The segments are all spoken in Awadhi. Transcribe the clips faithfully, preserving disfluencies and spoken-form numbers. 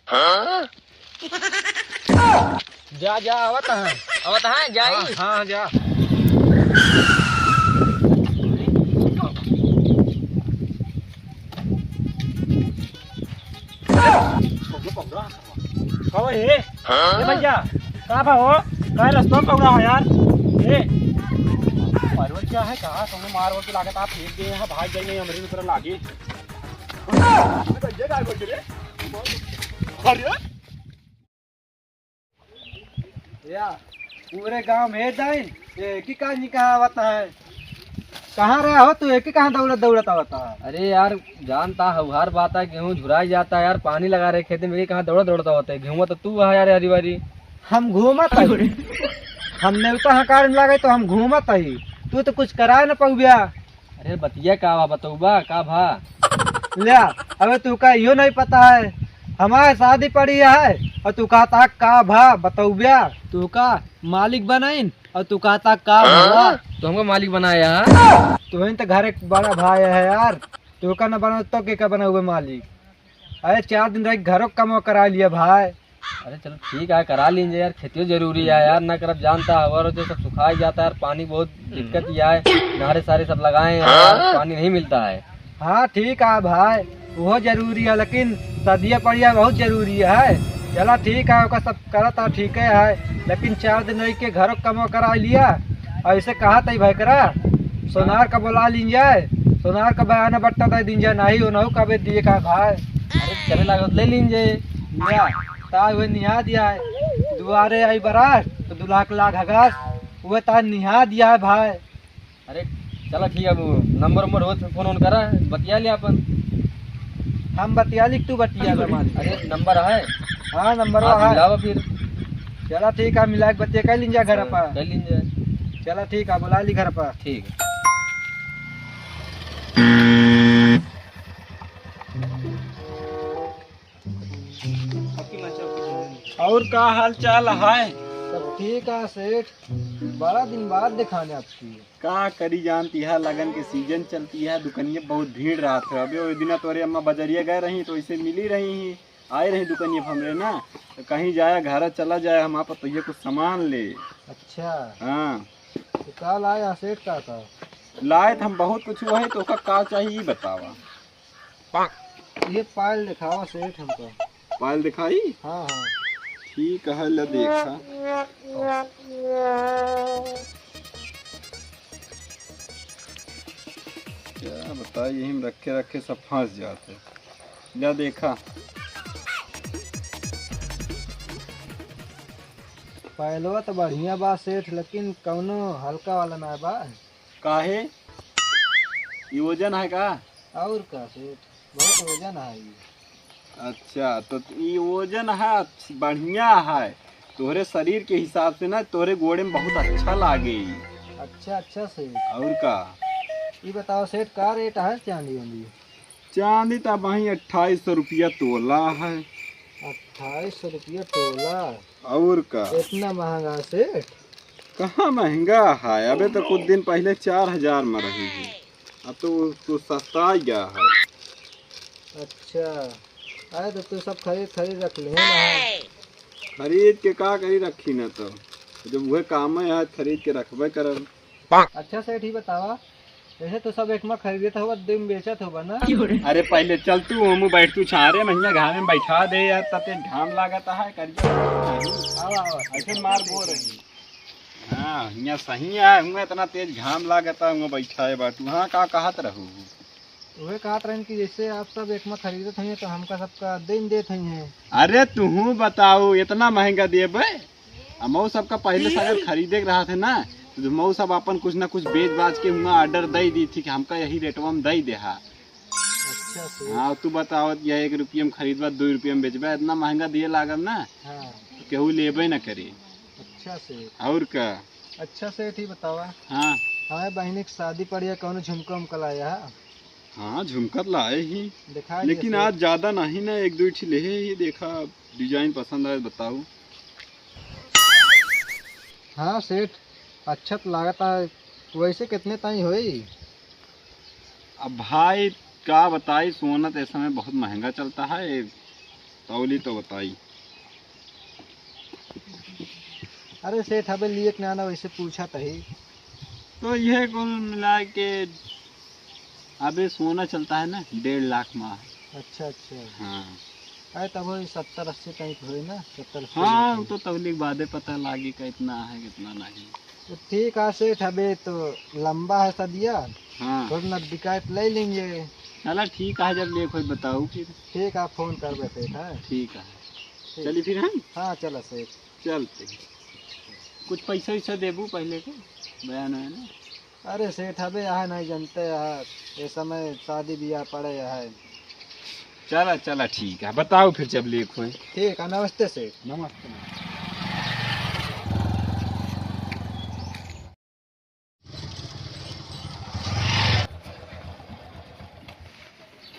जा, जा, आवत हैं। आवत हैं, जाई। हाँ, हाँ, जा। कहो हे, ए भैया, का बा हो? का रस्ता में पकड़ा है यार? ए, परवल क्या है? कहाँ तुमने मार वोर के लागत आप फेंक दिए हैं, भाग गए नहीं, हमरे ऊपर लागे। अरे या, पूरे गांव में जाइन, एक ही काज नहीं कहा आवत है। कहाँ रहा हो तू, एक ही कहाँ दौड़त दौड़त आवत है? अरे यार, जानता है, हर बात है, गेहूं झुराई जाता है यार, पानी लगा रहे खेते में, ये कहाँ दौड़त दौड़त आवत है? गेहूं तो तू है यार, हरी बारी। हम घूमत है, हम नेवता हकार में लागे तो हम घूमत है, तू तो कुछ करा न पउबिया। अरे बतिया का भा, बतउबा का भा? ल्या, अबे तू का इहो नहीं पता है, हमारे शादी पड़ी है और तू कहता का भा बतउबिया? तू का मालिक बनाइन और तू कहता का भा? तो हमको मालिक बनाया है। तू ही तो घर एक बड़ा भाई है यार, तू का न बना तो के का बनाउबे मालिक? अरे चार दिन रह घरों कमवा करा लिया भाई। अरे चलो ठीक है, करा लीन जाए यार, खेतियो जरूरी है यार, ना करब जानता है, और जो सब सुखाई जाता है यार, पानी बहुत दिक्कत ही है, नारे सारे सब लगाए हैं यार, पानी नहीं मिलता है। हाँ ठीक है भाई, वो जरूरी है, लेकिन सदिया पड़िया बहुत जरूरी है। चला ठीक है, ओकर सब करत है, ठीक है, लेकिन चार दिन रह के घरों कमवा करा लिया, और इसे कहा तई भाई करा, सोनार का बोला लीन जाए, सोनार का बयाना बट्टा दे दीन जाए, नहीं हो, नहीं कबे दिए का भाई। अरे चले लागत ले लीन जाए। या, ता हुए निहा दिया है। दुआरे आई बरात, तो दुल्हा के लाग हगास, हुए ता निहा दिया है भाई। अरे चला ठीक है, वो नंबर उम्बर होत फोन ओन करा, बतिया ले अपन। हम बतिया लिख, तू बतिया ले मालिक। अरे नंबर है। हाँ, नंबर हाँ, तो है। मिलावा फिर। चला ठीक है, मिला के बतिया कर लीन जा घर पर। कर लीन जा। चला ठीक है, बुला ली घर पर। ठीक है। और का हाल चाल है? सब ठीक है सेठ, बड़ा दिन बाद दिखाने आपकी। का करी जानती है, लगन के सीजन चलती है, दुकनिया बहुत भीड़ रहत है। अबे वो दिना तोरे अम्मा बजरिया गए रही तो इसे मिली रही ही, आए रही दुकनिया पे हमरे ना, तो कहीं जाया घर चला जाए, हम आप तो ये कुछ सामान ले। अच्छा। हाँ। तो का लाए सेठ का था? लाए तो हम बहुत कुछ हुआ है, तो का, का चाहिए बतावा। ये पायल दिखावा सेठ हमको। पायल दिखाई? हाँ, हाँ। ठीक है, ले देखा। क्या बताई, यही में रखे रखे सब फंस जाते। ले देखा। पायलवा तो बढ़िया बा सेठ, लेकिन कौनो हल्का वाला ना बा। काहे? ई वजन है का? और का सेठ, बहुत वजन है ई। अच्छा, तो ई वजन है, अच्छ-, बढ़िया है। तोहरे शरीर के हिसाब से ना, तोहरे गोड़े में बहुत अच्छा लागे ई। अच्छा, अच्छा सेठ। और का? ई बताओ सेठ, का रेट है चांदी वांदी? चांदी तो अबहीं अट्ठाईस सौ रुपया तोला है। अट्ठाईस सौ रुपया तोला? और का? इतना महंगा सेठ? कहाँ महंगा है? अबे तो कुछ दिन पहले चार हजार में रही है, अब तो, तो सस्ता ही गया है। अच्छा, अरे तो तू सब खरीद, खरीद रख ले ना। खरीद के का करी, रखी ना तो, जब वह काम है, आज खरीद के रखबे करब। अच्छा सेठ, ई बतावा, जैसे तो सब एक में खरीदत होबा, दो में बेचत होबा ना? अरे पहले चल तू, हम बैठ तू छारे में, हियाँ घामे में बैठा दे यार, तते घाम लागत है, करिया। आवा, आवा। ऐसे मार बो रही। हाँ, हियाँ सही है, हुआँ इतना तेज घाम लागत है, हुआँ बैठा है बाटू। हाँ, का कहत रहू? उहे कहत रहन कि जैसे आप सब एक में खरीदत हइए तो हमका सबका दिन देत हइए। अरे तुहू बताओ, इतना महंगा देबे? हमहू सबका पहले से अगर खरीदे के रहत है ना, तो हमहू सब अपन कुछ ना कुछ बेच बाच के हुआँ order दे दी थी कि हमका यही रेटवा में दे देहा। अच्छा सेठ। हाँ, तू बताओ, यह एक रुपये में खरीदबा, दो रुपये में बेचबा, इतना महंगा दिए लागब ना, हाँ। तो केहू लेबे ना करे। अच्छा सेठ। और का? अच्छा सेठ, ई बतावा। हाँ। हमारे बहिनी के शादी पड़ी है, कौनो झुमका उमका लाया है? हाँ, झुमका तो लाए ही। दिखाई दे लेकिन सेठ। आज ज्यादा नहीं ना, एक दो ठे लेहे ही, देखा design पसंद आए, बताओ। हाँ सेठ, अच्छा तो लागत है। वैसे कितने ताई होई? अब भाई का बताई, सोना तो इस समय बहुत महंगा चलता है। तौली तो बताई। अरे सेठ, अबे लिए के ना ना वैसे पूछा तही। तो यह कुल मिला के अबे सोना चलता है ना डेढ़ लाख मा। अच्छा, अच्छा। हाँ। अरे तब वही सत्तर अस्सी तक होई ना, सत्तर अस्सी हाँ, लाख वो में। तो तौली के बादे पता लागी कितना है, कितना नहीं। तो ठीक है सेठ, अबे तो लंबा है सदिया, हाँ। थोड़ा ना बिकायत ले लेंगे। चला ठीक है, जब लेख होई बताऊ फिर। ठीक है, फोन करबे सेठ, हाँ? ठीक है। ठीक। चली फिर हम? हाँ, चला सेठ। चलते। कुछ पैसा वैसा देबू पहले के, बयान है ना? अरे सेठ, अबे यहाँ नहीं जानते यार, ये समय शादी ब्याह पड़े है। चला, चला, ठीक है, बताओ फिर जब लेख होए। ठीक है, नमस्ते सेठ। नमस्ते।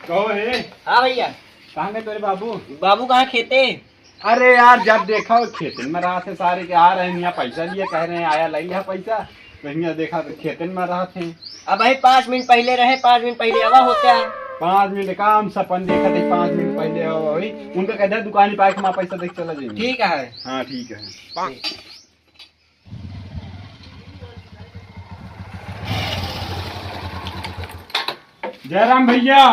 कहो हे। हाँ भैया। कहाँ गए तोरे बाबू? बाबू कहाँ खेते? अरे यार, जब देखा हो खेतन में रहत है सारे के, आ रहे हैं यहाँ पैसा लिए, कह रहे हैं आया ले लिया पैसा, तो यहाँ देखा तो खेतन में रहत हैं। अब भाई पाँच मिनट पहले रहे, पाँच मिनट पहले आवा होता है। पाँच मिनट का हम सपन देखा थे, पाँच मिनट पहले आवा भाई, उनका कह दिया दुकान पे आके वहाँ पैसा देख चला जाएंगे। ठीक है। हाँ ठीक है। जयराम भैया।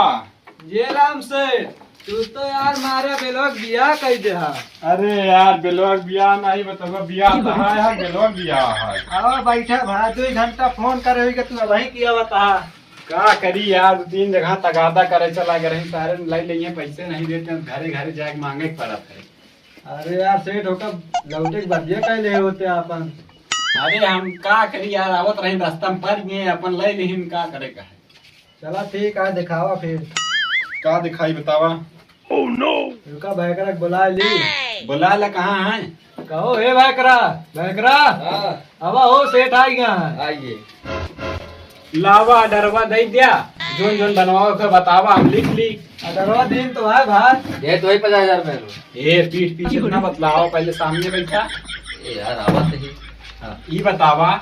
जयराम सेठ, तू तो यार मारा बेलवा के बियाह कई देहा। अरे यार, बेलवा के बियाह नहीं बतवा, बियाह तो है यार, बेलवा के बियाह है। आवा बैठा भाई, दो घंटा फोन करे हुई के तू अबही किया बता। का करी यार, दो तीन जगह तगादा करे चला गए रही, सारे लाई लेंगे, पैसे नहीं देते हैं, घरे घरे जाके मांगे के पड़त है। अरे यार सेठ, होकर लौटे के बतिया कह ले होते अपन। अरे हम का करी यार, आवत रही रास्ता में पड़ गए, अपन ले लिहिन, का करे का है। चला ठीक है, दिखावा फिर। का दिखाई बतावा? रुका, भैकरा के बुला ली। बुला ला, कहाँ है? कहो, हे भैकरा, भैकरा। हाँ। अब हो, सेठ आ गया है। आइए। लावा, डरवा दे दिया, जोन जोन बनवाओ के बतावा, हम लिख ली। आ, डरवा दिन तो है भाई। ये तो ही पचास हजार में लो। ए, पीठ पीछे ना बतलाओ, पहले सामने बैठा। ए यार, आवा तो ही। हाँ, ई बतावा,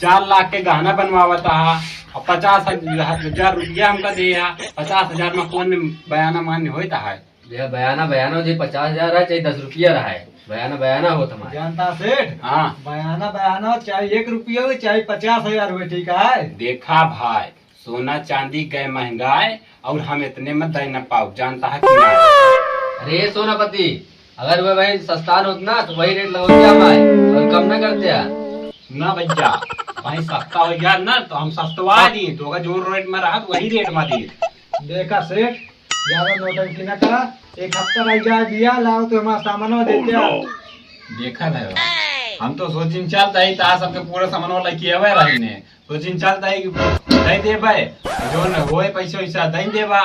चार लाख के गहना बनवावत हा और पचास हजार रुपया हमका दे हा, पचास हजार में कौन बयाना मान्य होता है? भैया, बयाना, बयाना हो, चाहे पचास हजार रहा, चाहे दस रुपया रहा है, बयाना, बयाना होत हमारे। जानता सेठ? हाँ। बयाना, बयाना हो, चाहे एक रुपया हो, चाहे पचास हजार हो, ठीक है? देखा भाई, सोना चांदी गए महंगाई और हम इतने में दे न पाऊ, जानता है कि ना? अरे सोनापति, अगर वह भाई सस्ता होत ना तो वही रेट लगावत हमारे, और कम ना करते यार। ना भैया, भाई सस्ता हो गया ना तो हम सस्तवा दी, तो अगर जो रेट में रहा तो वही रेट में दी। देखा सेठ, ज्यादा नौटंकी ना करा, एक हफ्ता रह जाए बिया, लाओ तो हमारा सामानवा देते आओ। देखा भाई, हम तो सोचिन चलता ही ता सबके पूरा सामानवा लेके आवे रही ने, सोचिन चलता ही कि दे देबे, जो न होए पैसे वैसा दे देबा,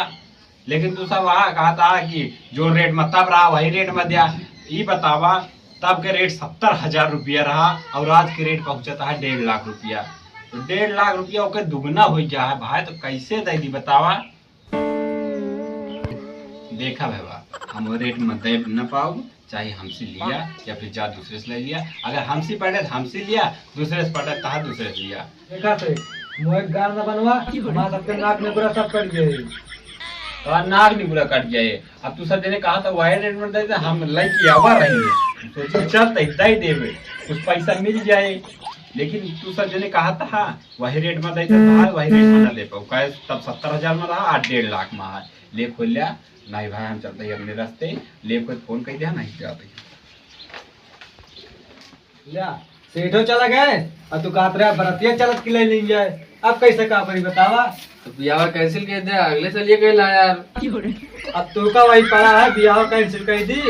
लेकिन तू सब वहाँ कहा था कि जो रेट में तब रहा वही रेट में दिया। ई बतावा, तब के रेट सत्तर हजार रुपया रहा और आज के रेट पहुँचता है डेढ़ लाख रुपया। तो डेढ़ लाख रुपया ओके दुगना हो गया है भाई, तो कैसे दे दी बतावा? देखा भैया, हम वो रेट में दे न पाऊ, चाहे हमसे लिया या फिर जा दूसरे से ले लिया। अगर हमसे पड़े तो हमसे लिया, दूसरे से पड़े तो दूसरे से लिया। देखा से, मुँह एक गार न बनवा, हमारा सबके नाक में पूरा सब कट गए। तो नाक नहीं पूरा कट गया है। अब तू सब जने कहा था वही रेट में दे दे, हम लेके आवा रही है। सोचे चल तो दे देवे, कुछ पैसा मिल जाए। लेकिन तू सब जने कहा था वही रेट में दे दे, भाई वही रेट में ना दे पाऊ, कहे तब सत्तर हजार में रहा, आज डेढ़ लाख में है। ले खोल लिया, नहीं भाई हम चलते ही अपने रास्ते, ले कोई फोन कर दिया, नहीं जाते। ल्या, सेठो चला गए, और तू कहत रहे बरतिया चलत के ले लेंगे। अब कैसे का परी बतावा? तो बियाह cancel कर दे, अगले चलिए गए ला यार। अब तू का वही पड़ा है, बियाह cancel कर दी।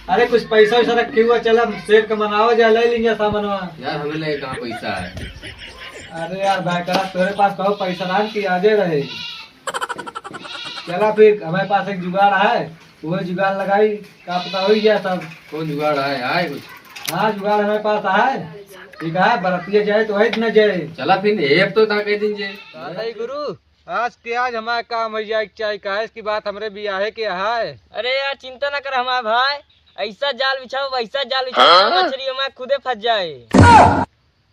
अरे कुछ पैसा वैसा रखे हुआ, चल हम सेठ का मनावा जाए, ले लेंगे सामानवा। यार हमें लगे कहाँ पैसा है? अरे यार भाई करा, तोरे पास बहुत पैसा ना कि आजे रहे। चला फिर, हमारे पास एक जुगाड़ है, वो जुगाड़ लगाई, का पता हो गया सब। कौन जुगाड़ है, है कुछ? हाँ, जुगाड़ हमारे पास है। ठीक है, बरतिया जाए तो वही न जाए। चला फिर, एक तो था कह दीजिए। का नहीं गुरु, आज के आज हमारा काम हो जाए के चाहे, काहे की बात हमरे बियाहे के है। अरे यार, चिंता ना कर हमारे भाई, ऐसा जाल बिछाओ, वैसा जाल बिछाओ, हाँ? मछली हमारे खुदे फंस जाए।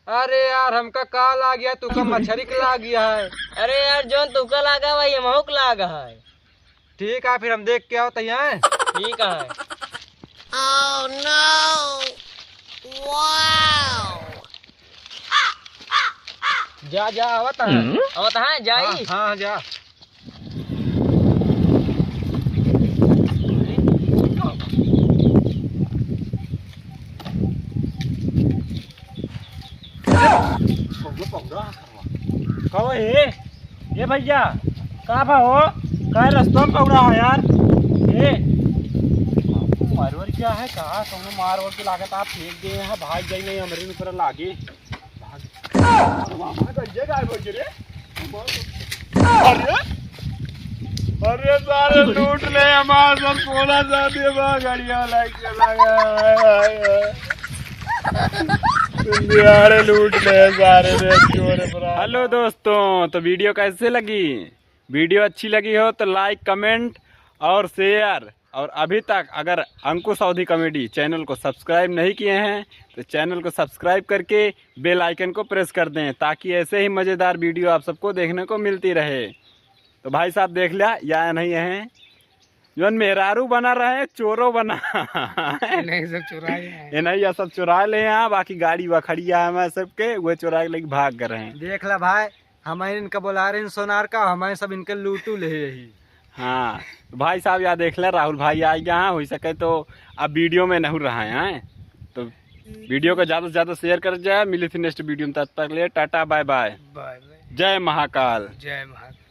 अरे यार, हमका का लाग गया, तुका मछरी के लाग गया है। अरे यार, जौन तुका लागा, वही हमहू के लागा है। ठीक है, फिर हम देख के आवत ही हैं। ठीक है। Oh no! Wow! जा, जा, आवत है। हम्म? आवत है, जाई। हाँ, हाँ, जा। कहो हे, ए भैया, का बा हो? का रस्ता में पौड़ा है यार? ए, मारवर क्या है? कहाँ तुमने मारवर के लागत आप फेंक दिए हैं, भाग जाई नहीं हमरे ऊपर लागे। भाग। ये गायब हो गए रे। अरे, अरे सारे लूट ले हमारा सब सोना चांदी बा, गाड़ियाँ लाइक चला गया। हाय, हाय, हाय। दुनिया रे लूट ले सारे रे, चोर अपराध। हेलो दोस्तों, तो वीडियो कैसे लगी? वीडियो अच्छी लगी हो तो लाइक, कमेंट और शेयर। और अभी तक अगर अंकुश अवधी कॉमेडी चैनल को सब्सक्राइब नहीं किए हैं तो चैनल को सब्सक्राइब करके बेल आइकन को प्रेस कर दें, ताकि ऐसे ही मज़ेदार वीडियो आप सबको देखने को मिलती रहे। तो भाई साहब देख लिया, या नहीं है, जौन मेहरारू बना रहे, चोरो बना। नहीं, सब चुराए हैं। ये नहीं, या सब चुरा ले हैं, बाकी गाड़ी वखड़िया है मैं सबके, वो चुरा के लेके भाग गए हैं। देख ला भाई, हम इनका बोला रहे हैं सोनार का, हमारे सब इनके लूटू ले यही। हाँ, तो भाई साहब, या देख ले, राहुल भाई आ गया है, हो सके तो अब वीडियो में नहीं रहा है, हैं? तो वीडियो को ज़्यादा से ज़्यादा शेयर कर जाए। मिली थी नेक्स्ट वीडियो में, तब तक ले tata, bye bye. Bye bye. जय महाकाल। जय महाकाल।